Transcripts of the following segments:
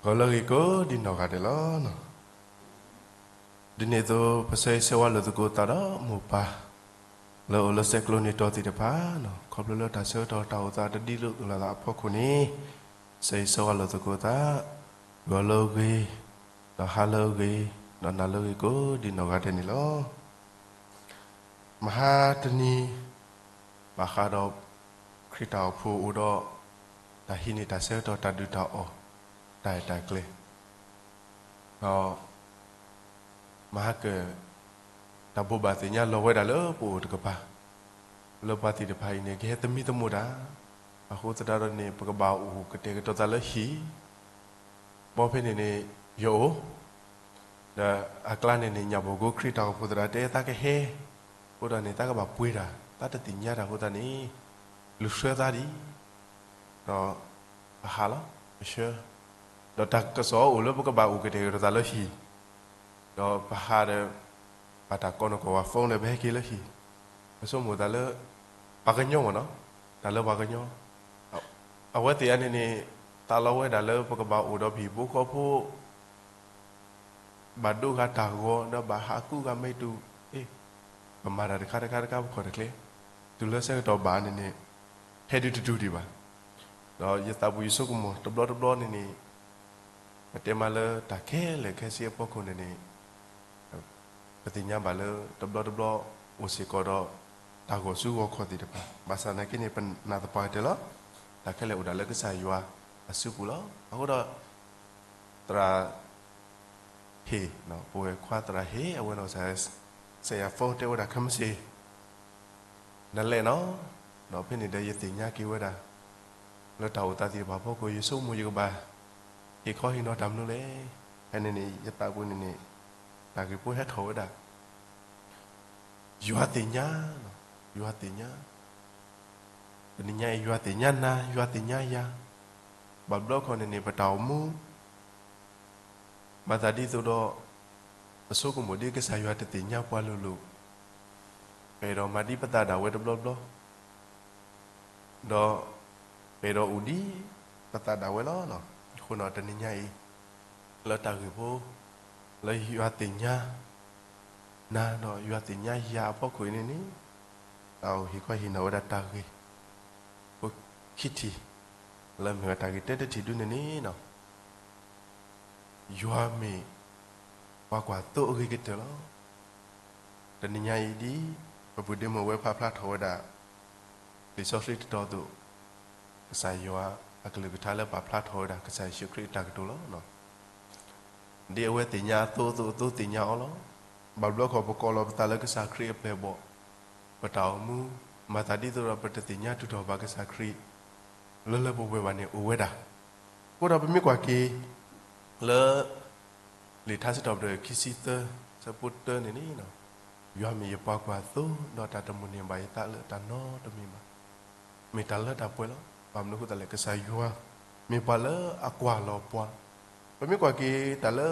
ဂီၤလၢအဂ့ၤကိးဒံးနီၢ်ဂၤဒဲးလီၤ. ဒ်န့ၣ်အသိး ပဆၢဂ့ၤဆၢဝါလိာ်သကိးသးဒီးမိၢ်ပၢ် လၢအိၣ်လၢစဲးကျိးန့ၢ်တီၤသ့ၣ်တဖၣ်, ခီဖျိလၢတၢ်ဆၢကတီၢ်တၢ်အိၣ်သးတဒ်သိးလိာ်သးအဖီခိၣ်န့ၣ်, ဆၢဂ့ၤဆၢဝါလိာ်သကိးသး, ဂီၤလၢအဂ့ၤ, ဒီးဟါလၢအဂ့ၤ, ဒီးနၤလၢအဂ့ၤ ကိးဒံးနီၢ်ဂၤဒဲးန့ၣ်လီၤ. မဟါတနံၤ ဘၣ်ဃးဒီး ခရံာ်တၢ်အိၣ်ဖှိၣ်အိၣ်ဒီး တၢ်ဟံးန့ၢ်တၢ်ဆၢကတီၢ် တၢ်ဒုၣ်တၢ်အီၣ် တၢ်အဲၣ်တၢ်ကျဲၤ, ဒီး မဟါကၢၣ် တၢ်ဘိးဘၣ်သ့ၣ်ညါလီၤဝဲဒၣ်လၢပအိၣ်တကပၤ, လၢပှၤသ့ၣ်တဖၣ်အံၤန့ၣ် ကဟဲသမံသမိးတၢ်, အဃိသတးဒီးန့ၣ် ပကဘၣ်အိၣ်ကတဲာ်ကတီၤသးလၢဟံၣ်, ဘီဖဲန့ၣ်န့ၣ် ယအိၣ် ဒီးအကျါန့ၣ်န့ၣ် ညၣ်ဘီၣ်ကိခရံာ်တၢ်အိၣ်ဖှိၣ်သရၣ်တဲသးကဟဲ, အဃိဒီးန့ၣ် သးကဘၣ်ပှ့ၤတၢ် သးတသ့ၣ်ညါတၢ်အဃိသတးန့ၣ် လူၤဆှၢသးဒံး, ဒီး ပဟးလီၤ ပဆှၢ, ဒီးတၢ်ကစီၣ်အိၣ်လၢပကဘၣ်အိၣ်ကတဲာ်ကတီၤသးလၢဟံၣ်, ဒီးပဟးဒီး ဘၣ်တၢ်ကိးနီၢ်ကိးဝဲ phone ဒီးပဟဲက့ၤလၢဟံၣ်, ပဆိကမိၣ်သးလၢ ပှၤကညီမ့ၢ်နီၤ, တၢ်လၢပှၤကညီ, အဝဲသ့ၣ်အံၤန့ၣ်န့ၣ် သးလီဝဲဒၣ်လၢပကဘၣ်အိၣ်ဒီးပဟံၣ်ဖိဃီဖိ ဘၣ်ဒိဂၤတၢ်ဂီၤ ဒီးဘၣ်ဟးကူဂၤမ့ၢ်တူၢ်, အ့ ပမၤတၢ်တခါတခါတခါ ပခီၣ်တချ့, တုၤလၢဆၢကတီၢ်ဘၣ်န့ၣ်န့ၣ် ဟဲဒုးတတုၤဒံးဘၣ်, ဒီးယသးပူၤယဆိကမိၣ်တဘျီတဘျီန့ၣ်န့ၣ် ပတဲမးလၢတၢ်ခဲလၢာ်ခဲဆ့အဖီခိၣ်န့ၣ်န့ၣ် ပသ့ၣ်ညါဘၣ်လၢတဘျီတဘျီ အိၣ်စ့ၢ်ကီးဒီး တၢ်ဂီၤစုဂီၤခီၣ်သ့ၣ်တဖၣ်, ဘၣ်ဆၣ်သနာ်က့န့ၣ် ပနာ်သပှၢ်ကတၢၢ်လီၤ, တၢ်ခဲလၢာ်အိၣ်ဒၣ်လၢကစၢ်ယွၤအစုပူၤလီၤ. အဃိဒီး သရၣ်ဟ့ၣ်, ပဝဲခွါသရၣ်ဟ့ၣ် အဝဲန့ၣ် စဲးယၤ phone တဲဝဲဒၣ် ခဲမုၢ်ဆ့ၣ် နလဲၤနီၤ, ဒီးဖဲန့ၣ်ဒီးယသ့ၣ်ညါက့ၤဝဲဒၣ် လၢတၢ်အိၣ်သးသ့ၣ်တဖၣ်အဖီခိၣ် ယဆိကမိၣ်ယကဘၣ် ဟ့ၣ်ခီဟ့ၣ်နီၤတၢ်မနုၤလဲၣ်. ဖဲန့ၣ်န့ၣ် ယသးပူၤန့ၣ်န့ၣ် တၢ်ဂ့ၢ်ဖိဟဲထီၣ်ဝဲဒၣ် ယွၤသ့ၣ်ညါ, ယွၤသ့ၣ်ညါ, တနံၤညါအံၤ ယွၤသ့ၣ်ညါနၤ ယွၤသ့ၣ်ညါယၤ, ဘၣ်ဘျီခီန့ၣ်န့ၣ် ပတၢ်အိၣ်မူ မၤသးဒ်သိးဒီး ပဆိကမိၣ်ဒ်ကစၢ်ယွၤတသ့ၣ်ညါပှၤလိၤလိၤ, ပအဲၣ်ဒိးမၤဒ်ပသးဒၣ်ဝဲတဘျီဘျီ, ဒီး ပအဲၣ်ဒိးအိၣ်ဒ်ပသးဒၣ်ဝဲလီၤ. အဃိန့ၣ်တနံၤညါအံၤ လၢတၢ်ဂ့ၢ်ဖိ လၢယွၤသ့ၣ်ညါနၤဒီးယွၤသ့ၣ်ညါယၤအဖီခိၣ်အံၤန့ၣ်န့ၣ် တၢ်အိၣ်ဟ့ၣ်ခီဟ့ၣ်နီၤဝဲဒၣ်တၢ်ဂ့ၢ် ဖိခံထံၣ် လၢမ့ၢ်ဝဲတၢ်ဂ့ၢ်တၢတထံၣ်ဒုန့ၣ်န့ၣ် ယွၤမ့ၢ်ပှၤကွၢ်သိအဂ့ၤကတၢၢ်လီၤ. တနံၤညါအံၤဒ် ပပုၢ်ဒ့မုၣ်ဝဲပာ်ဖျါထီၣ်ဝဲဒၣ် လံာ်စီဆှံတတီၤအသိး, ကစၢ်ယွၤအကလုၢ်ကထါလၢပာ်ဖျါထီၣ်ဝဲဒၣ်ကစၢ်ယ့ၣ်ၡူးခရံာ်အတၢ်ကတိၤလီၤ. ဒ်အဝဲသ့ၣ်ညါအသိးအသိး အသိးသ့ၣ်ညါအီၤလီၤ. ဘၣ်ဘျီခီပကိးလီၤပသးလၢကစၢ်ခရံာ်အပျဲၢ်အဘီၣ်, ပတၢ်အိၣ်မူ မၤသးဒ်သိးဒီးပတသ့ၣ်ညါထုးထီၣ်ဘၣ်ကစၢ်ခရံာ် လၢလၢပှဲၤပှဲၤဘၣ်န့ၣ်အိၣ်ဝဲဒၣ်. အဃိဒီးပမ့ၢ်ကွၢ်က့ၤ လၢ လံာ်ထါစံးထီၣ်ပတြၢၤခံဆံသၢ ဆၢဖိတၢန့ၣ်န့ၣ်, ယွၤမ့ၢ်ယပှၤကွၢ်သိ ဒီးတၢ်တမိၣ်န့ၢ်ဘၣ်ယသးလၢတၢ်နီတမံၤဘၣ်. မ့ၢ်တၢ်လၢတၢ်ပှဲၤလီၤ. ဘၣ်မနုၤအဃိသတးလဲၣ် ကစၢ်ယွၤ မ့ၢ်ပှၤလၢအကွၢ်လီၤပှၤ, ပမ့ၢ်ကွၢ်က့ၤတၢ်လၢ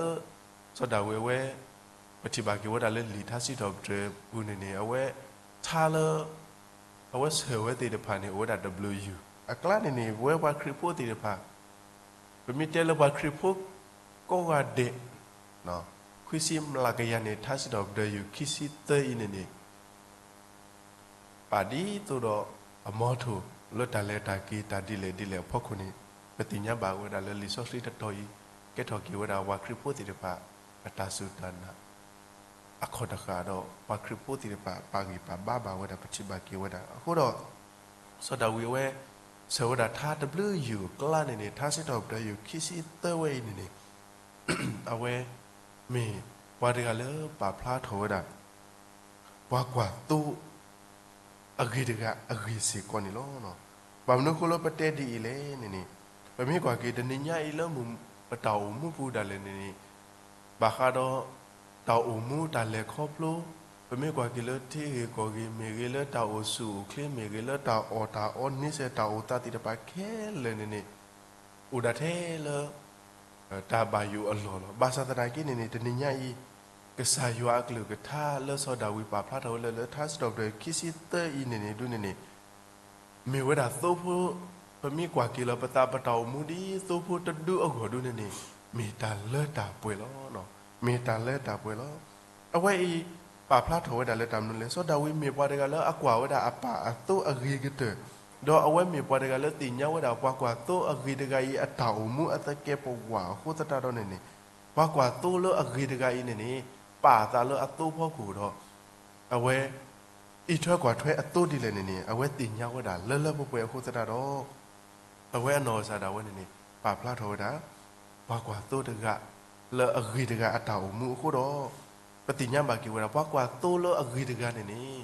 စီၤဒၤဝံးအဝဲ ပထံၣ်ဘၣ်က့ၤဝဲဒၣ်လၢလံာ်ထါစံးထီၣ်ပတြၢၤပူၤန့ၣ်န့ၣ် အဝဲ ထါလၢ အဝဲဆှၢဝဲသ့ၣ်တဖၣ်န့ၣ် အိၣ်ဝဲဒၣ်တဘျုးယုၢ်, အကျါန့ၣ်န့ၣ် ပဝဲပှၤခရံာ်ဖိသ့ၣ်တဖၣ် ပမ့ၢ်တဲလၢပှၤခရံာ်ဖိကိးဂၤဒဲး ခွံဆံမျးကယၤန့ၣ် ထါစံးထီၣ်ပတြၢၤယုၢ်ခံဆံသၢအံၤန့ၣ်န့ၣ် ပာ်ဒ်သိးဒီးအမီထိၣ်လၢတၢ်လဲၤတၢ်က့ၤတၢ်ဒ်လဲၣ်ဒ်လဲၣ်အဖီခိၣ်န့ၣ် ပသ့ၣ်ညါဘၣ်ဝဲဒၣ်လၢလံာ်စီဆှံတတီၤအံၤ ကဲထီၣ်က့ၤဝဲဒၣ်ပှၤခရံာ်ဖိသ့ၣ်တဖၣ် အတၢ်စူၢ်တၢ်နာ် အခီၣ်တဃာ်ဒီး ပှၤခရံာ်ဖိသ့ၣ်တဖၣ် ပာ်ဂံၢ်ပာ်ဘါဘၣ်ဝဲဒၣ် ပထံၣ်ဘၣ်က့ၤဝဲဒၣ်. အဃိဒီး စီၤဒၤဝံးအဝဲ ဆှၢဝဲဒၣ်ထါတဘျုးယုၢ်အကျါန့ၣ်န့ၣ် ထါစံးထီၣ်ပတြၢၤယုၢ်ခံဆံသၢဝဲအံၤန့ၣ်န့ၣ် အဝဲ မ့ၢ်ပှၤတဂၤလၢပာ်ဖျါထီၣ်ဝဲဒၣ် ပှၤကွၢ်သိ အဂ့ၤတဂၤအဂ့ၢ်စ့ၢ်ကီးန့ၣ်လီၤ. ဘၣ်မနုၤအဃိလၢပတဲဒ်အံၤလဲၣ်န့ၣ်န့ၣ် ပမ့ၢ်ကွၢ်က့ၤတနံၤညါအံၤလၢ ပတၢ်အိၣ်မူပူၤဒၣ်လဲာ်န့ၣ်န့ၣ် ဘၣ်ဃးဒီး တၢ်အိၣ်မူတၢ်လဲၤခီဖျိ ပမ့ၢ်ကွၢ်က့ၤလၢထံဂ့ၢ်ကီၢ်ဂ့ၢ် မ့ၢ်ဂ့ၤလၢတၢ်အိၣ်ဆူၣ်အိၣ်ချ့ မ့ၢ်ဂ့ၤလၢတၢ်အီၣ်တၢ်အီန့ဆၢၣ် တၢ်အိၣ်သးသ့ၣ်တဖၣ်ခဲလၢာ်န့ၣ်န့ၣ် အိၣ်ဒၣ်ထဲလၢ တၢ်ဘၣ်ယိၣ်အလီၢ်လီၤ. ဘၣ်ဆၣ်သနာ်က့န့ၣ်န့ၣ် တနံၤညါအံၤ ကစၢ်ယွၤအကလုၢ်ကထါလၢစီၤဒၤဝံးပာ်ဖျါထီၣ်ဝဲလၢ လၢထါစံးထီၣ်ပတြၢၤခံဆံသၢအံၤန့ၣ်န့ၣ် ဒ်န့ၣ်န့ၣ် မ့ၢ်ဝဲဒၣ်သိဖိ ပမ့ၢ်ကွၢ်က့ၤလီၤပသး ပတၢ်အိၣ်မူဒ်သိဖိတဒူအဂီၢ်ဒုန့ၣ်န့ၣ်, မ့ၢ်တၢ်လၢတၢ်ပှဲၤလီၤ. မ့ၢ်တၢ်လၢတၢ်ပှဲၤလီၤ. အဝဲအံၤ ပာ်ဖျါထီၣ်ဝဲဒၣ်လၢတၢ်မနုၤလဲၣ်. စီၤဒၤဝံးမ့ၢ်ပှၤတဂၤလၢအကွၢ်ဝဲဒၣ်အပၢ်အသိအဂ့ၤကတၢၢ်, ဒီးအဝဲမ့ၢ်ပှၤတဂၤလၢသ့ၣ်ညါဝဲဒၣ် ပှၤကွၢ်သိအဂ့ၤတဂၤအံၤ အတၢ်အိၣ်မူအသကဲးပဝးအဃိသတးဒီးန့ၣ်န့ၣ်, ပှၤကွၢ်သိလၢအဂ့ၤတဂၤအံၤန့ၣ်န့ၣ်, ပာ်အသးလၢအသိဖီခိၣ်ဒီး အဝဲ အံးထွဲကွၢ်ထွဲအသိဒ်လဲၣ်န့ၣ်န့ၣ် အဝဲသ့ၣ်ညါဝဲဒၣ်လၢလၢပှဲၤပှဲၤအဃိသတးဒီး, အဝဲအနီၢ်ကစၢ်ဒၣ်ဝဲန့ၣ်န့ၣ် ပာ်ဖျါထီၣ်ဝဲဒၣ် ပှၤကွၢ်သိတဂၤ လၢအဂ့ၤတဂၤအတၢ်အိၣ်မူအဃိဒီး, ပသ့ၣ်ညါဘၣ်က့ၤဝဲဒၣ် ပှၤကွၢ်သိလၢအဂ့ၤတဂၤန့ၣ်န့ၣ်,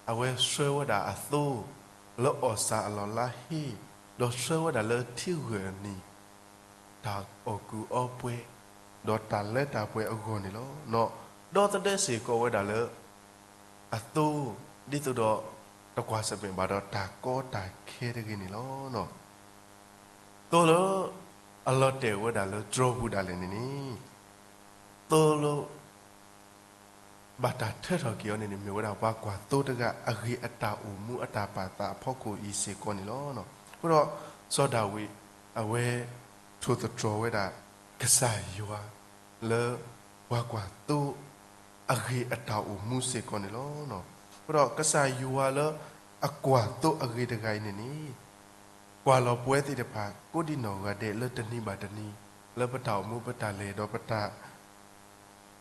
အဝဲဆှၢဝဲဒၣ်အသိ လၢအီၣ်စၢ်အလီၢ်လါဟ့, ဒီးဆှၢဝဲဒၣ်လၢထံဂၢၢ်အနံၤ တၢ်အီၣ်ကူၣ်အီပှဲၤ, ဒီးတၢ်လၢတၢ်ပှဲၤအဂီၢ်န့ၣ်လီၤ. ဒီသဒၢစ့ၢ်ကီးဝဲဒၣ်လၢ အသိ ဒ်သိးဒီး တကွၢ်ဆၢၣ်မဲာ်ဘၣ်ဒီးတၢ်ကီတၢ်ခဲတဂ့ၤန့ၣ်လီၤ. သိလၢ အလီၤတဲာ်ဝဲဒၣ်လၢတြီၤပူၤဒၣ်လဲာ်န့ၣ်န့ၣ်, သိလၢ ဘၣ်တၢ်ထၢထီၣ်က့ၤအီၤန့ၣ်န့ၣ် မ့ၢ်ဝဲဒၣ်ပှၤကွၢ်သိတဂၤအဂ့ၤအတၢ်အိၣ်မူအတၢ်ပာ်သးအဖီခိၣ်အံၤစ့ၢ်ကီးန့ၣ်လီၤ. အဃိဒီး စီၤဒၤဝံး အဝဲ ထိၣ်သတြီၤဝဲဒၣ် ကစၢ်ယွၤ လၢ ပှၤကွၢ်သိ အဂ့ၤအတၢ်အိၣ်မူစ့ၢ်ကီးန့ၣ်လီၤ. အဃိဒီးကစၢ်ယွၤလၢ အကွၢ်သိအဂ့ၤတဂၤအံၤန့ၣ်န့ၣ် ကွၢ်လီၤပဝဲသ့ၣ်တဖၣ် ကိးဒံနီၢ်ဂၤဒဲးလၢတနံၤဘၣ်တနံၤ လၢပတၢ်အိၣ်မူပတၢ်လဲၤဒီးပတၢ်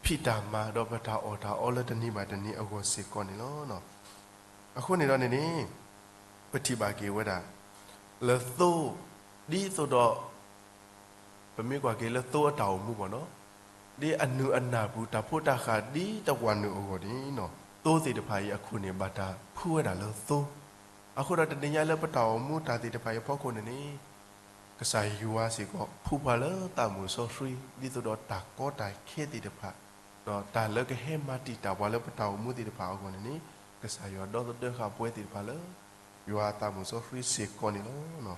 ဖံးတၢ်မၤဒီးပတၢ်အီၣ်တၢ်အီလၢတနံၤဘၣ်တနံၤအဂီၢ်စ့ၢ်ကီးန့ၣ်လီၤ. အဃိန့ၣ်ဒီးန့ၣ်န့ၣ် ပထံၣ်ဘၣ်က့ၤဝဲဒၣ် လၢသိ ဒ်သိးဒီး ပမ့ၢ်ကွၢ်က့ၤလၢသိအတၢ်အိၣ်မူဘၣ်နီၤ, ဒ်အနုာ်အနၢ်ပူၤ တၢ်ဖိတၢ်ဃၢ်ဒ်တဝာ်နုာ်အဂီၢ်န့ၣ်နီၤ, သိသ့ၣ်တဖၣ်အံၤအခိၣ်န့ၣ် ဘၣ်တၢ်ဖုဝဲဒၣ်လၢသိ. အဃိဒီးတနံၤညါလၢပတၢ်အိၣ်မူတၢ်သ့ၣ်တဖၣ်အံၤအဖီခိၣ်န့ၣ်န့ၣ် ကစၢ်ယွၤစ့ၢ်ကီး ဖုပှၤလၢသးမုၣ်စီဆှံ ဒ်သိးဒီးတၢ်ကီတၢ်ခဲသ့ၣ်တဖၣ်, ဒီးတၢ်လၢကဟဲမၤတံာ်တာ်ပှၤလၢပတၢ်အိၣ်မူသ့ၣ်တဖၣ်အဂီၢ်န့ၣ်န့ၣ် ကစၢ်ယွၤဒီသဒၢဃာ်ပဝဲသ့ၣ်တဖၣ်လၢ ယွၤအသးမုၣ်စီဆှံစ့ၢ်ကီးန့ၣ်လီၤ.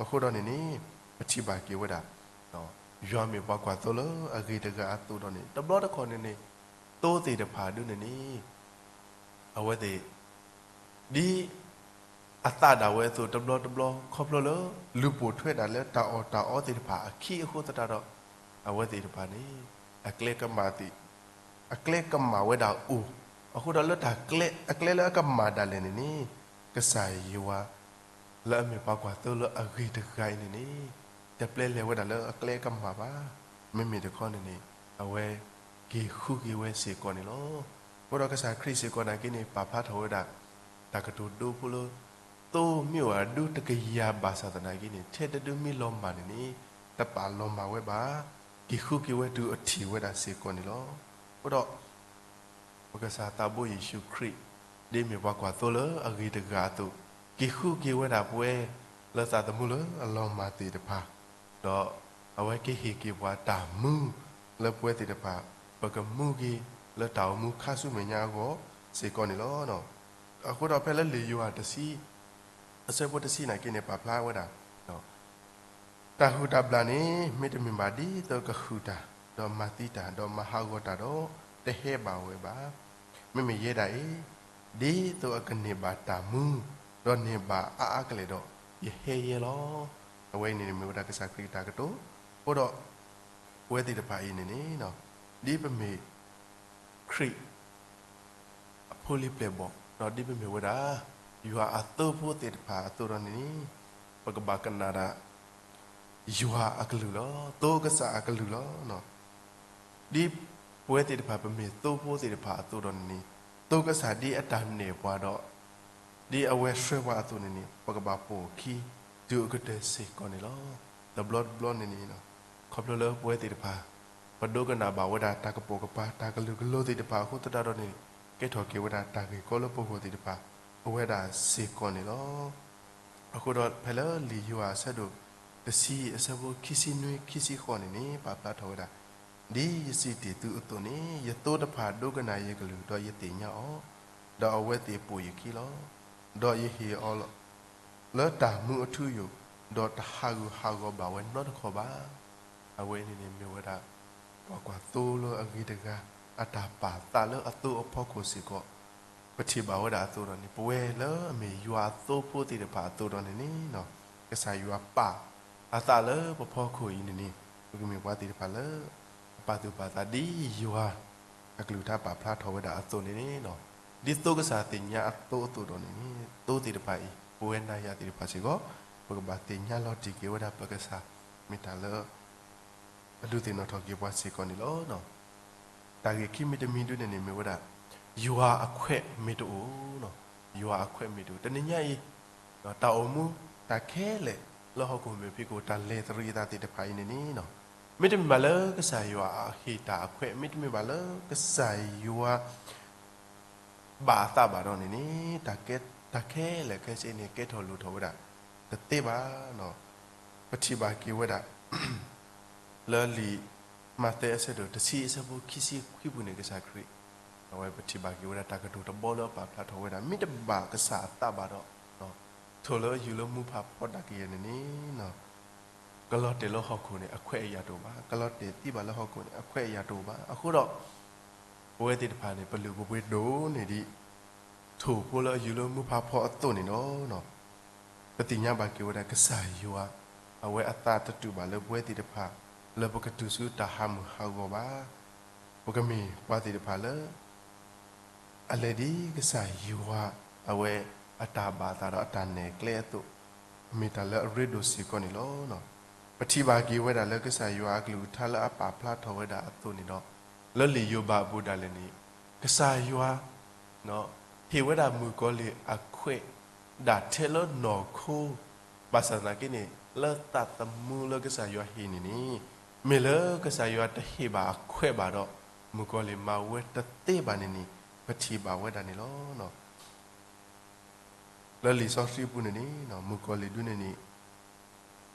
အဃိဒီးန့ၣ်န့ၣ် ပထံၣ်ဘၣ်က့ၤဝဲဒၣ် ယွၤမ့ၢ်ပှၤကွၢ်သိလၢအဂ့ၤတဂၤအသိးဒီးန့ၣ် တဘျီတခီၣ်န့ၣ်န့ၣ် သိသ့ၣ်တဖၣ်ဒုန့ၣ်န့ၣ် အဝဲသ့ၣ် ဒ်အသးဒၣ်ဝဲအသိးတဘျီတဘျီ ခီဖျိလၢ လူၤပိာ်ထွဲဒၣ်လၢတၢ်အီၣ်တၢ်အီသ့ၣ်တဖၣ်အခံအဃိသတးဒီး အဝဲသ့ၣ်တဖၣ်န့ၣ် အကျဲကမၣ်သ့ၣ် အကျဲကမၣ်ဝဲဒၣ်အိၣ်, အဃိဒီးလၢတၢ်ကျဲ အကျဲလၢအကမၣ်ဒၣ်လဲာ်န့ၣ်န့ၣ် ကစၢ်ယွၤ လၢအမ့ၢ်ပှၤကွၢ်သိလၢအဂ့ၤတဂၤအံၤန့ၣ်န့ၣ် တပျဲလဲၤဝဲဒၣ်လၢအကျဲကမၣ်ဘၣ်. မ့မ့ၢ်တခီန့ၣ်န့ၣ် အဝဲက့ၤဃုက့ၤဝဲစ့ၢ်ကီးန့ၣ်လီၤ. အဃိဒီးကစၢ်ခရံာ်စ့ၢ်ကီးနာ်က့န့ၣ် ပာ်ဖျါထီၣ်ဝဲဒၣ် တၢ်ကတိၤဒိဖိလၢ သိမ့ၢ်အိၣ်အဒုတကယၤဘၣ်ဆၣ်သနာ်က့န့ၣ် ထဲတဒုမ့ၢ်လီၤမၢ်န့ၣ်န့ၣ် တပာ်လီၤမၢ်ဝဲဘၣ်, က့ၤဃုက့ၤဝဲတုၤအထံၣ်ဝဲဒၣ်စ့ၢ်ကီးန့ၣ်လီၤ. အဃိဒီး ပကစၢ်သးဘိယ့ၣ်ၡူးခရံာ် ဒ်မ့ၢ်ပှၤကွၢ်သိလၢအဂ့ၤတဂၤအသိး, က့ၤဃုက့ၤဝဲဒၣ်ပဝဲ လၢသးသမူလၢအလီၤမၢ်သ့ၣ်တဖၣ်, ဒီးအဝဲကဟ့ၣ်က့ၤပှၤတၢ်မူ လၢပဝဲသ့ၣ်တဖၣ် ပကမူက့ၤလၢတၢ်အိၣ်မူခါဆူမဲာ်ညါအဂီၢ်စ့ၢ်ကီးန့ၣ်လီၤ. အဃိဒီးဖဲလၢလံာ်ယိၤဟၣ်တဆံ အဆၢဖိတဆံနာ်က့န့ၣ် ပာ်ဖျါဝဲဒၣ် တၢ်ဟုၣ်တၢ်ဘျၣ်န့ၣ် မ့တမ့ၢ်ဘၣ်ဒ်သိးကဟုၣ်တၢ်, ဒီးမၤသံတၢ်, ဒီးမၤဟးဂီၤတၢ်ဒီး တဟဲဘၣ်ဝဲဘၣ်. မ့မ့ၢ်ယဲဒၣ်အံၤ, ဒ်သိးအကန့ၢ်ဘၣ်တၢ်မူ, ဒီးန့ၢ်ဘၣ်အါအါကလဲာ်ဒီး ယဟဲယဲလီၤ. အဝဲအံၤန့ၣ်မ့ၢ်ဝဲဒၣ်ကစၢ်ခရံာ်အတၢ်ကတိၤ, အဃိဒီး ပဝဲသ့ၣ်တဖၣ်အံၤန့ၣ်န့ၣ်, ဒ်ပမ့ၢ် ခရံာ် အဖိလံၤပျဲၢ်ဘီၣ်, ဒီးဒ်ပမ့ၢ်ဝဲဒၣ် ယွၤအသိဖိသ့ၣ်တဖၣ်အသိးဒီးန့ၣ်န့ၣ်, ပကဘၣ်ကနၣ်ဒၣ် ယွၤအကလုၢ်လီၤ. သိကစၢ်အကလုၢ်လီၤ. ဒ်ပဝဲသ့ၣ်တဖၣ် ပမ့ၢ်သိဖိသ့ၣ်တဖၣ်အသိးဒီးန့ၣ်န့ၣ်, သိကစၢ်ဒ်အတၢ်နဲၣ်ပှၤဒီး ဒ်အဝဲဆှၢပှၤအသိးန့ၣ်န့ၣ် ပကဘၣ်ပိာ်အခံ တုၤအကတၢၢ်စ့ၢ်ကီးန့ၣ်လီၤ. တဘျီတဘျီန့ၣ်န့ၣ် ခီဖျိလၢပဝဲသ့ၣ်တဖၣ် ပဒိကနၣ်ဘၣ်ဝဲဒၣ်တၢ်ကပိာ်ကပၤ တၢ်ကလုာ်ကလိသ့ၣ်တဖၣ်အဃိသတးဒီးန့ၣ် ကဲထီၣ်က့ၤဝဲဒၣ်တၢ်ဂ့ၢ်ကီလၢပဂီၢ်သ့ၣ်တဖၣ် ပဝဲဒၣ်စ့ၢ်ကီးန့ၣ်လီၤ. အဃိဒီးဖဲလၢလံာ်ယိၤဟၣ်အဆၢဒိၣ်တဆံ အဆၢဖိခံဆံနွံ ခံဆံဃိးန့ၣ်န့ၣ် ပာ်ဖျါထီၣ်ဝဲဒၣ်, ဒ်ယစံးတ့ၢ်သုအသိးန့ၣ် ယသိတဖၣ်ဒိကနၣ်ယကလုၢ် ဒီးယသ့ၣ်ညါအီၤ, ဒီးအဝဲသ့ၣ်ပိာ်ယခံလီၤ. ဒီးယဟ့ၣ်အီၤလီၤ လၢတၢ်မူအထူအယိာ်, ဒီးတဟးဂူာ်ဟးဂီၤဘၣ်ဝဲနီတခီၣ်ဘၣ်. အဝဲန့ၣ်န့ၣ်မ့ၢ်ဝဲဒၣ် ပှၤကွၢ်သိလၢအဂ့ၤတဂၤ အတၢ်ပာ်သးလၢအသိအဖီခိၣ်စ့ၢ်ကီး, ပထံၣ်ဘၣ်ဝဲဒၣ်အသိးဒီးန့ၣ် ပဝဲလၢအမ့ၢ်ယွၤအသိဖိသ့ၣ်တဖၣ်အသိးဒီးန့ၣ်န့ၣ် ကစၢ်ယွၤပာ်အသးလၢပဖီခိၣ်အံၤန့ၣ်န့ၣ် ပကမ့ၢ်ပှၤသ့ၣ်တဖၣ်လၢ အပာ်သူၣ်ပာ်သးဒ်ယွၤ အကလုၢ်ကထါပာ်ဖျါထီၣ်ဝဲဒၣ်အသိးန့ၣ်န့ၣ် ဒ်သိးကစၢ်သ့ၣ်ညါအသိးအသိးဒီးန့ၣ်န့ၣ် သိသ့ၣ်တဖၣ်အံၤ ပဝဲနၤယၤသ့ၣ်တဖၣ်စ့ၢ်ကီး ပကဘၣ်သ့ၣ်ညါလီၤတံၢ်က့ၤဝဲဒၣ်ပကစၢ် မ့ၢ်တၢ်လၢ အဒုးသ့ၣ်နီၣ်ထီၣ်က့ၤပှၤစ့ၢ်ကီးန့ၣ်လီၤ. တၢ်ဂ့ၢ်ခံမံၤတမံၤဒုန့ၣ်န့ၣ်မ့ၢ်ဝဲဒၣ် ယွၤအခွဲးမ့ၢ်တအိၣ်, ယွၤအခွဲးမ့ၢ်တအိၣ် တနံၤညါအံၤ တၢ်အိၣ်မူတၢ်ခဲလၢာ်လၢဟီၣ်ခိၣ်မဲာ်ဖံးခိၣ် တၢ်လဲၤသရံးအသးသ့ၣ်တဖၣ်အံၤန့ၣ်န့ၣ် မ့တမ့ၢ်ဘၣ်လၢကစၢ်ယွၤအဟ့ၣ်တၢ်အခွဲး မ့တမ့ၢ်ဘၣ်လၢကစၢ်ယွၤ ဘၣ်အသးဘၣ်ဒီးန့ၣ်န့ၣ် တၢ်ခဲလၢာ်ခဲဆ့န့ၣ် ကဲထီၣ်လိၣ်ထီၣ်ဝဲဒၣ်တသ့ဘၣ်. ပထံၣ်ဘၣ်က့ၤဝဲဒၣ် လၢလံာ်မးသဲအဆၢဒိၣ်တဆံအဆၢဖိခံဆံခွံပူၤန့ၣ် ကစၢ်ခရံာ် အဝဲပထံၣ်ဘၣ်က့ၤဝဲဒၣ်တၢ်ကတိၤတဘီလၢအပာ်ဖျါထီၣ်ဝဲဒၣ် မ့ၢ်တဘၣ်ကစၢ်အသးဘၣ်ဒီး ထိၣ်လၢယူၤလၢမူဖးဖီဒၣ်ကယဲၢ်န့ၣ်န့ၣ် ကလီၤတဲာ်လၢဟီၣ်ခိၣ်န့ၣ် အခွဲးအယာ်တအိၣ်ဘၣ်, ကလီၤတဲာ်သံဘၣ်လၢဟီၣ်ခိၣ်န့ၣ် အခွဲးအယာ်တအိၣ်ဘၣ်. အဃိဒီး ပဝဲသ့ၣ်တဖၣ်န့ၣ် ပလုၢ်ပပှ့ၤဒိၣ်န့ၢ်ဒံး ထိၣ်ဖိလၢယူၤလၢမူဖးဖီအသိးန့ၣ်လီၤ. ပသ့ၣ်ညါဘၣ်က့ၤဝဲဒၣ်ကစၢ်ယွၤ အဝဲအသးတတူာ်ဘၣ်လၢပဝဲသ့ၣ်တဖၣ် လၢပကတုၤဆူတၢ်ဟးမုၢ်ဟးဂီၤဘၣ်. ပကမ့ၢ်ပှၤသ့ၣ်တဖၣ်လၢ အလဲၤဒ်ကစၢ်ယွၤ အဝဲအတၢ်ဘၣ်သးဒီးအတၢ်နဲၣ်ကျဲအသိး, မ့ၢ်တၢ်လၢအရ့ဒိၣ်စ့ၢ်ကီးန့ၣ်လီၤ. ပထံၣ်ဘၣ်က့ၤဝဲဒၣ်လၢကစၢ်ယွၤအကလုၢ်ကထါလၢအပာ်ဖျါထီၣ်ဝဲဒၣ်အသိးန့ၣ်ဒီး, လၢလံာ်ယိၤဘးအပူၤဒၣ်လဲာ်န့ၣ်, ကစၢ်ယွၤ ဟ့ၣ်ဝဲဒၣ်မုၣ်ကီၤလံၢ်အခွဲး ဒၣ်ထဲလၢနီၢ်ခိ, ဘၣ်ဆၣ်သနာ်က့န့ၣ် လၢသးသမူလၢကစၢ်ယွၤဟ့ၣ်န့ၣ်န့ၣ်, မ့ၢ်လၢကစၢ်ယွၤတဟ့ၣ်ဘၣ်အခွဲးဘၣ်ဒီး, မုၣ်ကီၤလံၢ်မၤဝဲတသ့ဘၣ်န့ၣ်န့ၣ် ပထံၣ်ဘၣ်ဝဲဒၣ်န့ၣ်လီၤ. လၢလံာ်စီဆှံပူၤန့ၣ်န့ၣ် မုၣ်ကီၤလံၢ်ဒုန့ၣ်န့ၣ်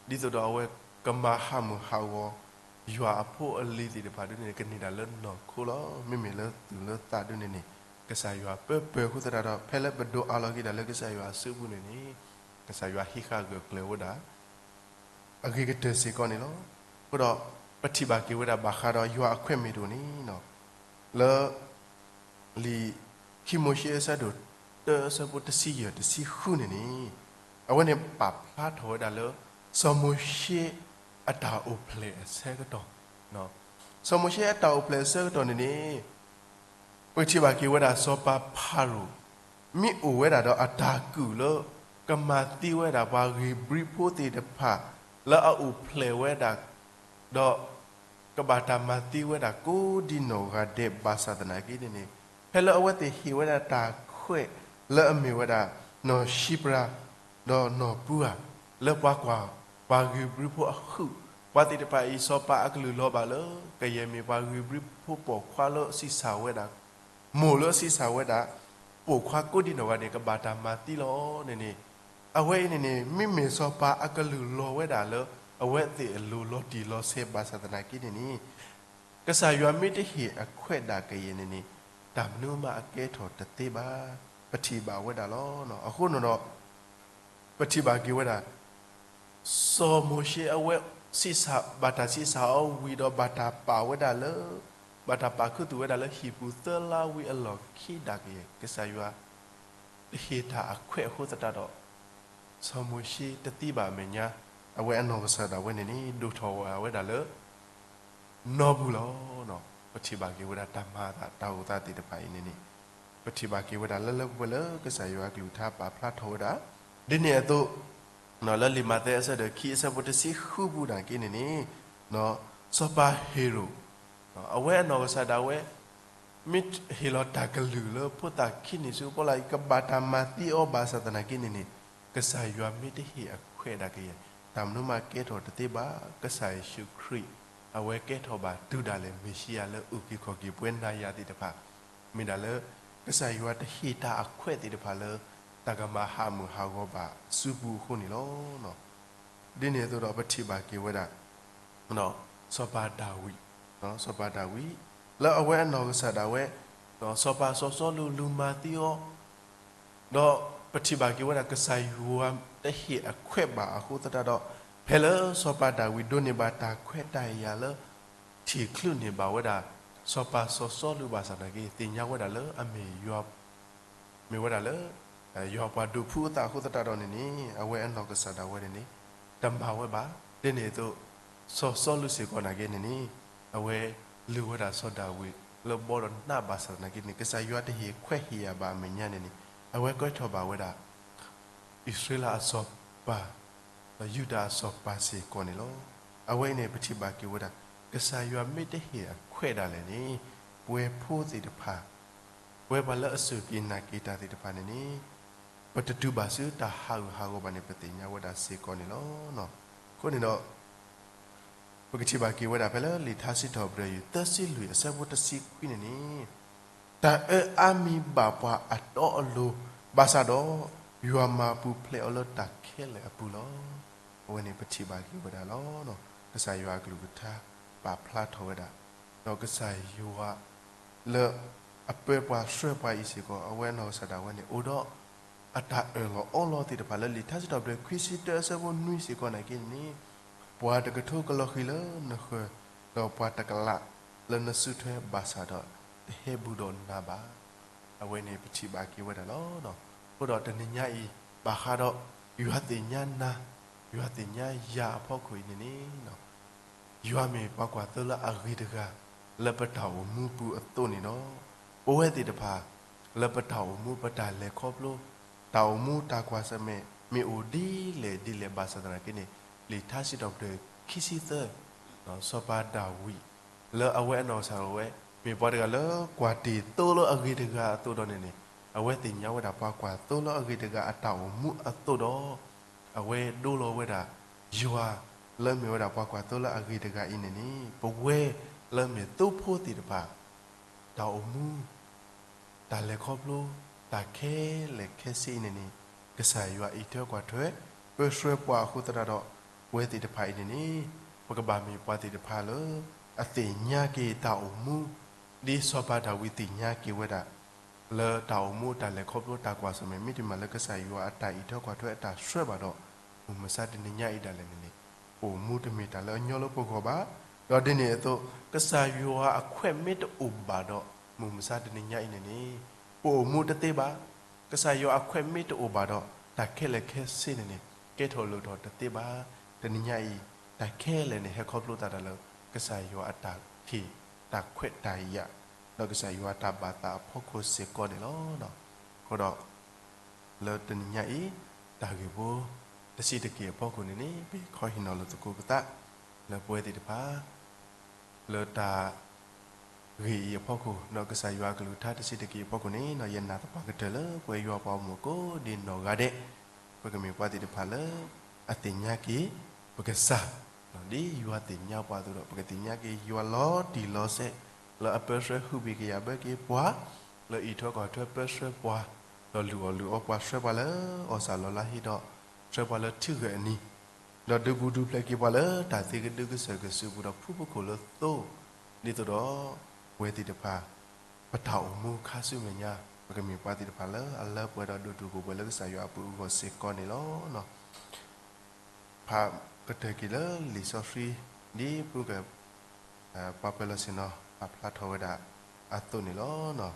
ဒ်သိးဒီးအဝဲကမၤဟးမုၢ်ဟးဂီၤ ယွၤအဖိအလံၤသ့ၣ်တဖၣ်ဒုန့ၣ်န့ၣ် ကန့ၢ်ဒၣ်လၢနီၢ်ခိလီၤ. မ့မ့ၢ်လၢသူၣ်လၢသးဒုန့ၣ်န့ၣ် ကစၢ်ယွၤပၢပၢၤအဃိသတးဒီး ဖဲလၢပဒိးအးလီၤက့ၤဒၣ်လၢကစၢ်ယွၤအစုပူၤန့ၣ်န့ၣ် ကစၢ်ယွၤဟံးဃာ်ဂၢၢ်ကျၢၤဝဲဒၣ် အဂ့ၤကတၢၢ်စ့ၢ်ကီးန့ၣ်လီၤ. အဃိဒီး ပထံၣ်ဘၣ်က့ၤဝဲဒၣ်ဘၣ်ဃးဒီးယွၤအခွဲးမ့ၢ်တအိၣ်န့ၣ် လၢ လံာ်ခံမိၤၡ့အဆၢဒိၣ်တၢအဆၢဖိတဆံယဲၢ်တဆံဃုန့ၣ်န့ၣ်, အဝဲန့ၣ်ပာ်ဖျါထီၣ်ဝဲဒၣ်လၢ စီၤမိၤၡ့အတၢ်အိၣ်ဖျဲၣ်အဆၢကတီၢ်, စီၤမိၤၡ့အတၢ်အိၣ်ဖျဲၣ်အဆၢကတီၢ်န့ၣ်န့ၣ် ပထံၣ်ဘၣ်က့ၤဝဲဒၣ်စီၤပၤဖၤရိၤ မ့ၢ်အိၣ်ဝဲဒၣ်ဒီးအတၢ်ကုၢ်လၢ ကမၤသံဝဲဒၣ်ပှၤဧ့ၤဘြံၤဖိသ့ၣ်တဖၣ် လၢအအိၣ်ဖျဲၣ်ဝဲဒၣ် ဒီး ကဘၣ်တၢ်မၤသံဝဲဒၣ်ကိးဒံနီၢ်ဂၤဒဲးဘၣ်ဆၣ်သနာ်က့န့ၣ်န့ၣ်, ဖဲလၢအဝဲသ့ၣ်ဟ့ၣ်ဝဲဒၣ်တၢ်ခွဲးလၢအမ့ၢ်ဝဲဒၣ် နီၢ်ၡံပြၤ ဒီးနီၢ်ပူၤဧၤ လၢပှၤကွၢ် ပှၤဧ့ၤဘြံၤဖိအဟုၣ်, ပှၤသ့ၣ်တဖၣ်အံၤ စီၤပၤအကလုၢ်လီၤဘၣ်လၢ ကယဲၢ်မ့ၢ်ပှၤဧ့ၤဘြံၤဖိပိာ်ခွါလၢဆံးစၢ်ဝဲဒၣ် မိၢ်လၢဆံးစၢ်ဝဲဒၣ် ပိာ်ခွါကိးဒံနီၢ်ဂၤန့ၣ် ကဘၣ်တၢ်မၤသံလီၤန့ၣ်န့ၣ်, အဝဲအံၤန့ၣ်န့ၣ် မ့မ့ၢ်စီၤပၤအကလုၢ်လီၤဝဲဒၣ်လၢ အဝဲသ့ၣ်အလိၤလီၤတံၢ်လီၤဆဲးဘၣ်ဆၣ်သနာ်က့န့ၣ်န့ၣ်, ကစၢ်ယွၤမ့ၢ်တဟ့ၣ်အခွဲးဒၣ်ကယဲၢ်န့ၣ်န့ၣ် တၢ်မနုၤမးအကဲထီၣ်တသ့ဘၣ်, ပထံၣ်ဘၣ်ဝဲဒၣ်လီၤ. အဃိန့ၣ်ဒီး ပထံၣ်ဘၣ်က့ၤဝဲဒၣ် စီၤမိၤၡ့အဝဲ ဆံးစၢ် ဘၣ်တၢ်ဆံးစၢ်အီၤဝံၤဒီး ဘၣ်တၢ်ပာ်ဝဲဒၣ်လၢ ဘၣ်တၢ်ပာ်ခူသူၣ်ဝဲဒၣ်လၢဟံၣ်ပူၤသၢလါဝံၤအလီၢ်ခံဒၣ်ကယဲၢ် ကစၢ်ယွၤ တဟ့ၣ်တၢ်အခွဲးအဃိသတးဒီး စီၤမိၤၡ့တသံဘၣ်အမဲာ်ညါ အဝဲအနီၢ်ကစၢ်ဒၣ်ဝဲန့ၣ်န့ၣ် ဒိၣ်ထီၣ်ဝဲဒၣ်လၢ နီၢ်ပူၤလီၤ. ပထံၣ်ဘၣ်က့ၤဝဲဒၣ်တၢ်မၤအသးတၢ်အိၣ်သးသ့ၣ်တဖၣ်အံၤန့ၣ်န့ၣ် ပထံၣ်ဘၣ်က့ၤဝဲဒၣ်လၢလၢပှဲၤပှဲၤလၢကစၢ်ယွၤအကလုၢ်ကထါပာ်ဖျါထီၣ်ဝဲဒၣ် ဒ်န့ၣ်အသိး လၢလံာ်မးသဲအဆၢဒိၣ်ခံအဆၢဖိတဆံဃုပူၤနာ်က့န့ၣ်န့ၣ် စီၤပၤဟ့ၤရိာ် အဝဲအနီၢ်ကစၢ်ဒၣ်ဝဲ မ့ၢ်ဟ့ၣ်လီၤတၢ်ကလုၢ်လၢဖိသၣ်ခံန့ၣ်ဆူအဖီလာ်အံၤ ကဘၣ်တၢ်မၤသံအီၤဘၣ်ဆၣ်သနာ်က့န့ၣ်န့ၣ် ကစၢ်ယွၤမ့ၢ်တဟ့ၣ်အခွဲးဒၣ်ကယဲၢ် တၢ်မနုၤမးကဲထီၣ်တသ့ဘၣ်. ကစၢ်ယ့ၣ်ၡူးခရံာ် အဝဲကဲထီၣ်ဘၣ်တုၤဒၣ်လဲာ်မ့ၣ်ၡံအၤလၢအုၣ်က့ၤခီၣ်က့ၤပဝဲနၤယၤသ့ၣ်တဖၣ် မ့ၢ်ဒၣ်လၢ ကစၢ်ယွၤတဟ့ၣ်တၢ်အခွဲးသ့ၣ်တဖၣ်လၢ တၢ်ကမၤဟးမုၢ်ဟးဂီၤဘၣ်အစုပူၤအဃိန့ၣ်လီၤ. ဒ်န့ၣ်အသိးဒီးပထံၣ်ဘၣ်က့ၤဝဲဒၣ် စီၤပၤဒၤဝံး, စီၤပၤဒၤဝံး လၢအဝဲအနီၢ်ကစၢ်ဒၣ်ဝဲ စီၤပၤစီၤစီလူးလူၤမၤသံအီၤ ဒီးပထံၣ်ဘၣ်က့ၤဝဲဒၣ်ကစၢ်ယွၤတဟ့ၣ်အခွဲးဘၣ်အဃိသတးဒီး ဖဲလၢစီၤပၤဒၤဝံးဒိးန့ၢ်ဘၣ်တၢ်ခွဲးတၢ်ယာ်လၢ ထံၣ်ချုးန့ၢ်ဘၣ်ဝဲဒၣ် စီၤပၤစီၤစီလူးဘၣ်ဆၣ်သနာ်က့ သ့ၣ်ညါဝဲဒၣ်လၢအမ့ၢ်ယွၤ မ့ၢ်ဝဲဒၣ်လၢ ယွၤပှၤဒိးဖုးအသးအဃိသတးဒီးန့ၣ်န့ၣ် အဝဲအနီၢ်ကစၢ်ဒၣ်ဝဲန့ၣ်န့ၣ် တမၤဝဲဘၣ်. ဒ်န့ၣ်အသိး စီၤစီလူးစ့ၢ်ကီးနာ်က့န့ၣ်န့ၣ် အဝဲလုၢ်ဝဲဒၣ်စီၤဒၤဝံးလၢဘီဒီးနးဘၣ်ဆၣ်သနာ်က့န့ၣ် ကစၢ်ယွၤတဟ့ၣ်ခွဲးဟ့ၣ်ယာ်ဘၣ်အမဲာ်ညါန့ၣ်န့ၣ် အဝဲကွဲးထီၣ်ဘၣ်ဝဲဒၣ် အံၣ်စရ့လးအစီၤပၤ ဒီးယူဒၤအစီၤပၤစ့ၢ်ကီးန့ၣ်လီၤ. အဝဲအံၤန့ၣ် ပထံၣ်ဘၣ်က့ၤဝဲဒၣ် ကစၢ်ယွၤမ့ၢ်တဟ့ၣ်အခွဲးဒၣ်လဲာ်န့ၣ် ပဝဲဖိသ့ၣ်တဖၣ် ပဝဲပှၤလၢအစူၢ်က့ၤနာ်က့ၤတၢ်သ့ၣ်တဖၣ်န့ၣ်န့ၣ် ပတတုၤဘၣ်ဆူတၢ်ဟးဂူာ်ဟးဂီၤဘၣ်န့ၣ် ပသ့ၣ်ညါဝဲဒၣ်စ့ၢ်ကီးန့ၣ်လီၤ. အဃိန့ၣ်ဒီး ပကထံၣ်ဘၣ်က့ၤဝဲဒၣ်ဖဲလၢလံာ်ထါစံးထီၣ်ပတြၢၤ ယူၢ်သၢဆံလွံၢ်အဆၢဖိတဆံခွံန့ၣ်န့ၣ် တၢ်အၢအါမံၤဘၣ်ပှၤအတီအလိၤ ဘၣ်ဆၣ်ဒီး ယွၤမၤပူၤဖျဲးအီၤလၢတၢ်ခဲလၢာ်အပူၤလီၤ. အဝဲန့ၣ်ပထံၣ်ဘၣ်က့ၤဝဲဒၣ်လီၤ. ကစၢ်ယွၤအကလုၢ်ကထါ ပာ်ဖျါထီၣ်ဝဲဒၣ် ဒီးကစၢ်ယွၤ လၢအပၢပှၤဆှၢပှၤအံၤစ့ၢ်ကီး အဝဲအနီၢ်ကစၢ်ဒၣ်ဝဲန့ၣ် အိၣ်ဒီး အတၢ်အၢၣ်လီၤအီလီၤသ့ၣ်တဖၣ်လၢလံာ်ထါစံးထီၣ်ပတြၢၤ ခွံဆံတၢအဆၢဖိနွံစ့ၢ်ကီးနာ်က့န့ၣ် ပှၤတကထိကလီၤဃံၤလၢနဃၢၤ, ဒီးပှၤတကလးလၢနစုထွဲဘၣ်ဆၣ်ဒီး တဟဲဘူးဒီးနၤဘၣ်. အဝဲန့ၣ်ပထံၣ်ဘၣ်က့ၤဝဲဒၣ်လီၤ. အဃိဒီးတနံၤညါအံၤ ဘၣ်ဃးဒီး ယွၤသ့ၣ်ညါနၤ, ယွၤသ့ၣ်ညါယၤအဖီခိၣ်အံၤန့ၣ်န့ၣ် ယွၤမ့ၢ်ပှၤကွၢ်သိလၢအဂ့ၤတဂၤ လၢပတၢ်အိၣ်မူပူၤအသိးန့ၣ်လီၤ. ပဝဲသ့ၣ်တဖၣ် လၢပတၢ်အိၣ်မူပတၢ်လဲၤခီဖျိ တၢ်အိၣ်မူတၢ်ကွၢ်ဆၢၣ်မဲာ် မ့ၢ်အိၣ်ဒ်လဲၣ်ဒ်လဲၣ်ဘၣ်ဆၣ်သနာ်က့န့ၣ် လံာ်ထါစံးထီၣ်ပတြၢၤခံဆံသၢ စီၤပၤဒၤဝံး လၢအဝဲအနီၢ်ကစၢ်ဒၣ်ဝဲ မ့ၢ်ပှၤတဂၤလၢကွၢ်တ့ၢ်သိလၢအဂ့ၤတဂၤအသိးဒီးန့ၣ်န့ၣ် အဝဲသ့ၣ်ညါဝဲဒၣ်ပှၤကွၢ်သိလၢအဂ့ၤတဂၤအတၢ်အိၣ်မူအသိးဒီး အဝဲဒိလီၤဝဲဒၣ် ယွၤလၢမ့ၢ်ဝဲဒၣ်ပှၤကွၢ်သိလၢအဂ့ၤတဂၤအံၤန့ၣ်န့ၣ် ပဝဲလၢမ့ၢ်သိဖိသ့ၣ်တဖၣ် တၢ်အိၣ်မူ တၢ်လဲၤခီဖျိ တၢ်ခဲလၢာ်ခဲဆ့အံၤန့ၣ်န့ၣ် ကစၢ်ယွၤအံးထွဲကွၢ်ထွဲ ပၢဆှၢပှၤအဃိသတးဒီး ပဝဲသ့ၣ်တဖၣ်အံၤန့ၣ်န့ၣ် ပကဘၣ်မ့ၢ်ပှၤသ့ၣ်တဖၣ်လၢ အသ့ၣ်ညါက့ၤတၢ်အိၣ်မူ ဒ်စီၤပၤဒၤဝံးသ့ၣ်ညါက့ၤဝဲဒၣ် လၢတၢ်အိၣ်မူတၢ်လဲၤခီဖျိတၢ်ကွၢ်ဆၢၣ်မဲာ် မ့တမ့ၢ်လၢကစၢ်ယွၤအတၢ်အံးထွဲကွၢ်ထွဲအတၢ်ဆှၢဘၣ်ဒီး မုၢ်မဆါတနံၤညါအံၤဒၣ်လဲာ်န့ၣ်န့ၣ် ပအိၣ်မူတမ့ၢ်တၢ်လၢအညီလၢပဂီၢ်ဘၣ်. ဒီးဒ်န့ၣ်အသိး ကစၢ်ယွၤအခွဲးမ့ၢ်တအိၣ်ဘၣ်ဒီး မုၢ်မဆါတနံၤညါအံၤန့ၣ်န့ၣ် ပအိၣ်မူတသ့ဘၣ်. ကစၢ်ယွၤအခွဲးမ့ၢ်တအိၣ်ဘၣ်ဒီး တၢ်ခဲလၢာ်ခဲဆ့န့ၣ်န့ၣ် ကဲထီၣ်လိၣ်ထီၣ်တသ့ဘၣ်. တနံၤညါအံၤ တၢ်ခဲလၢာ်န့ၣ် ဟဲခီဖျိသးဒၣ်လၢ ကစၢ်ယွၤအတၢ်ထံၣ် တၢ်ခွဲးတၢ်ယာ် ဒီးကစၢ်ယွၤအတၢ်ဘၣ်သးအဖီခိၣ်စ့ၢ်ကီးန့ၣ်လီၤ. အဃိဒီး လၢတနံၤညါအံၤ တၢ်ဂ့ၢ်ဖိ တဆံးတက့ၢ်အဖီခိၣ်န့ၣ်န့ၣ် ပခီဟ့ၣ်နီၤလိာ်သကိးပသး လၢပဝဲသ့ၣ်တဖၣ် လၢတၢ် ဂ့ၢ်အံၤအဖီခိၣ် ဒီးကစၢ်ယွၤအကလုၢ်ကထါတဆံးတက့ၢ်အဖီခိၣ်န့ၣ် ယနာ်သပှၢ်ကတၢၢ်လၢပဝဲယွၤပှၤဂီၢ်မုၢ်ကိးဒ်နီၢ်ဂၤဒဲး ပကမ့ၢ်ပှၤသ့ၣ်တဖၣ်လၢ အသ့ၣ်ညါက့ၤ ပကစၢ် ဒ်ယွၤသ့ၣ်ညါပှၤအသိးဒီး ပကသ့ၣ်ညါက့ၤယွၤလီၤတံၢ်လီၤဆဲး လၢအပၢဆှၢဟုၣ်ဘံၣ်ကယာ်ဘၢက့ၤပှၤ လၢအံးထွဲကွၢ်ထွဲပၢဆှၢပှၤ ဒီးလုၢ်အီၣ်လုၢ်အီပှၤ ဆှၢပှၤလၢအီၣ်စၢ်လီၤလါဟ့ဒီး ဆှၢပှၤလၢထံဂၢၢ်အနံၤ ဒီးဒုးဘူးဒုးဖျဲးက့ၤပှၤလၢတၢ်သ့ကဒုကစၢၢ်ကစုပူၤဒီးဖုဖုခိၣ်လၢသိ ဒ်သိးဒီး ပဝဲသ့ၣ်တဖၣ် ပတၢ်အိၣ်မူခါဆူမဲာ်ညါ ပကမ့ၢ်ပှၤသ့ၣ်တဖၣ်လၢအလၢပှဲၤဒီးဒိၣ်တုာ်ခိၣ်ပှဲၤလၢကစၢ်ယွၤအပူၤအဂီၢ်စ့ၢ်ကီးန့ၣ်လီၤ. ဖးကတၢၢ်က့ၤလၢလံာ်စီဆှံ ဒ်ဖုက ပှၤပၢၤလီၢ်ဆ့ၣ်နီၤ ပာ်ဖျါထီၣ်ဝဲဒၣ်အသိးန့ၣ်လီၤ. လံာ်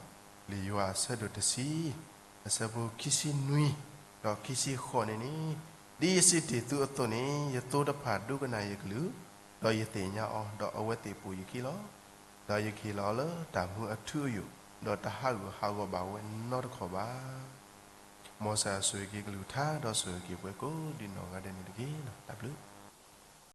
ယိၤဟၣ်အဆၢဒိၣ်တဆံ အဆၢဖိခံဆံနွံ ဒီးခံဆံဃိးန့ၣ်န့ၣ်, ဒ်ယစံးတ့ၢ်သုအသိးန့ၣ်, ယသိတဖၣ်ဒိကနၣ်ယကလုၢ်, ဒီးယသ့ၣ်ညါအီၤ, ဒီးအဝဲသ့ၣ်ပိာ်ယခံလီၤ. ဒီးယကဟ့ၣ်လီၤအီၤလၢတၢ်မူအထူအယိာ်, ဒီးတဟးဂူာ်ဟးဂီၤဘၣ်ဝဲနီတခီၣ်ဘၣ်. မ်ကစၢ်ယွၤဆိၣ်ဂ့ၤက့ၤကလုၢ်ကထါ ဒီးဆိၣ်ဂ့ၤက့ၤပှၤကိးဒ်နီၢ်ဂၤဒဲးန့ၣ်တက့ၢ်. တၢ်ဘျုး